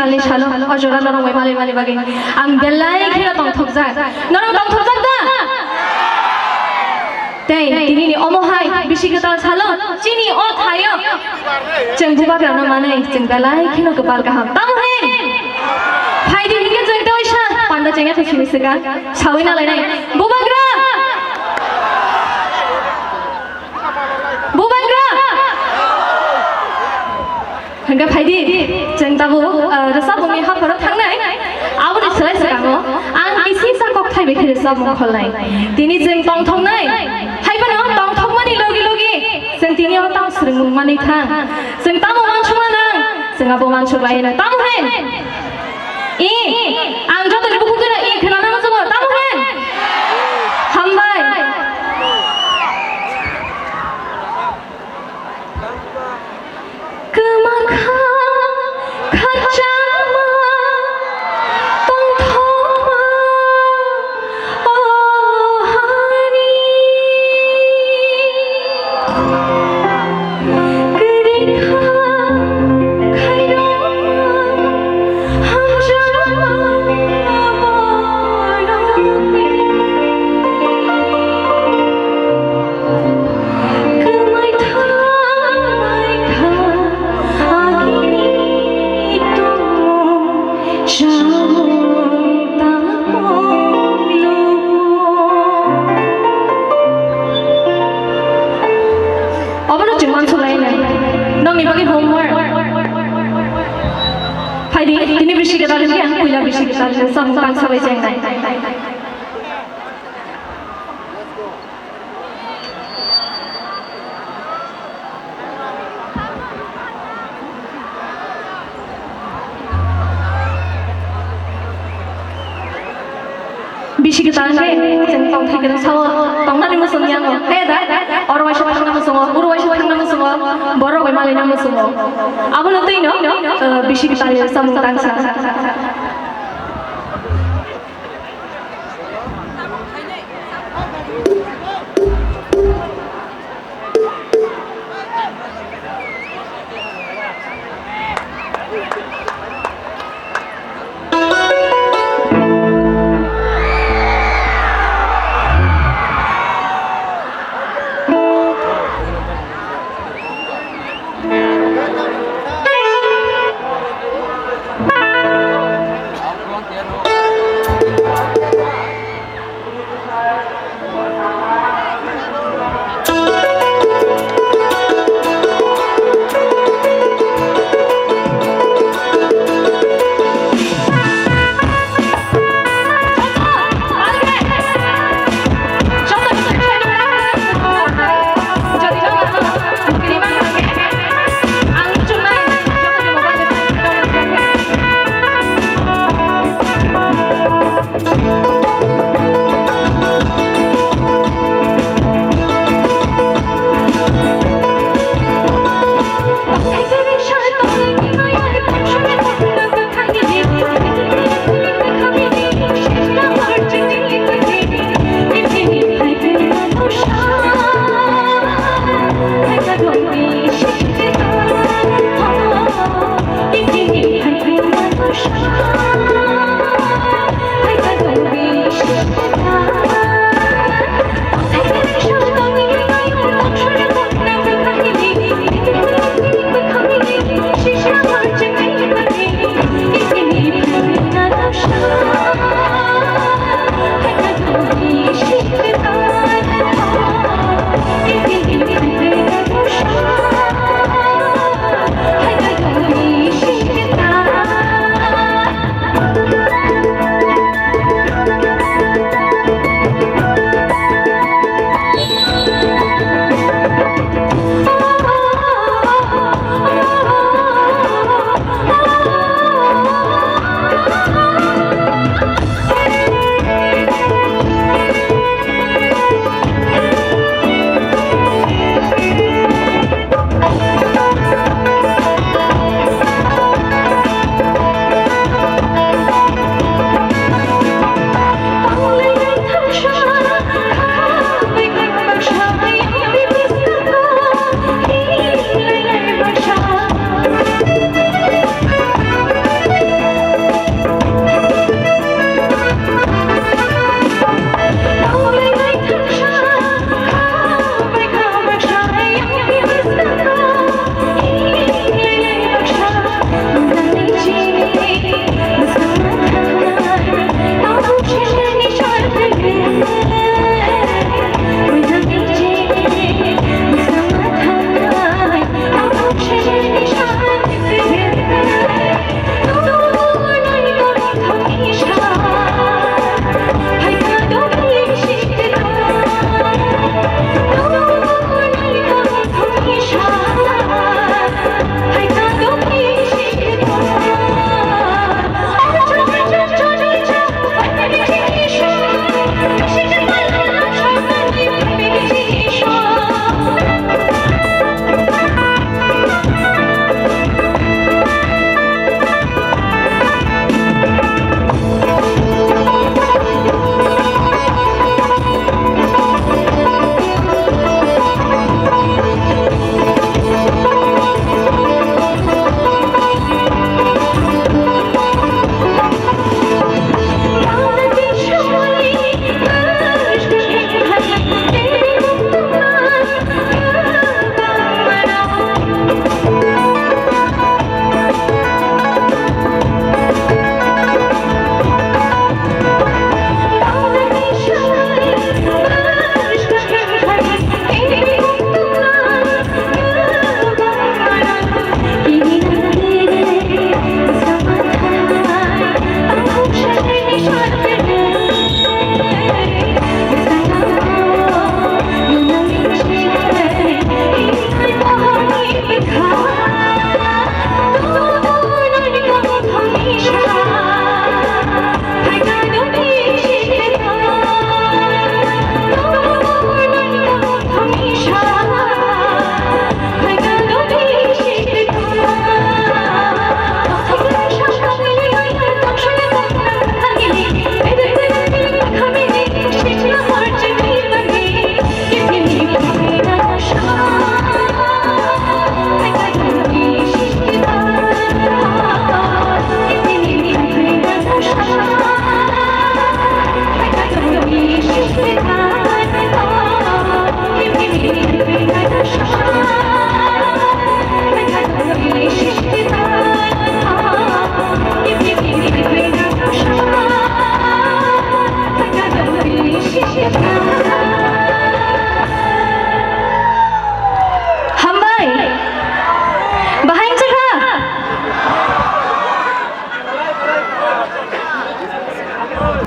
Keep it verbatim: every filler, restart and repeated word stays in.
Ni salo, o jora norok bai mali mali bagwi ang belai kheno tongthokjak. Norok tongthokjak da? Tei tini ni omo hai bisi kwtal salo, chini o thaio chwng bubagrano manwi chwng belai kheno kwpal kaham. Tamo he? Phaidi hinkhe chwng tei waisa panda chengya khe simi swkang sawi na lainai. Bubagra! Bubagra! Hingke phaidi, chwng tabuk, ah, rwchapmungni hapharo thangnai. Aboni slai swkango ang kisi sa kok thai bai khe rwchapmung kholnai. Tini chwng tongthoknai, hai phano tongthokmani logi logi chwng tini o tamo swrwngmung manwi thang. Chwng tamo uansukna nang, chwng abo uansuk laino. Tamo hai? I, ang jotoni bukhuk gana i khwnana muchungo, tamo hai? Hambai. Kwmakha khachama tongthokma o hani. Kwrwikha khairokma hamjakma borokni. Kwmai thangbai kha agini tongmung chamung tangmung lubung. Obono chwng uansuk lainai. Nokni bagwi homework. Phaidi, tini bisi kwtal hwnkhe ang puila bisi kwtal samung tangsa bai chengnai. Bisi kwtal khe chwng tongthai kwrwng sao tongnani muchung yango. He da? Oro waisa thangna muchungo, uro waisa thangna muchungo, borok bai malaina muchungo. Abono twino, eh, bisi kwtal samung tangsa.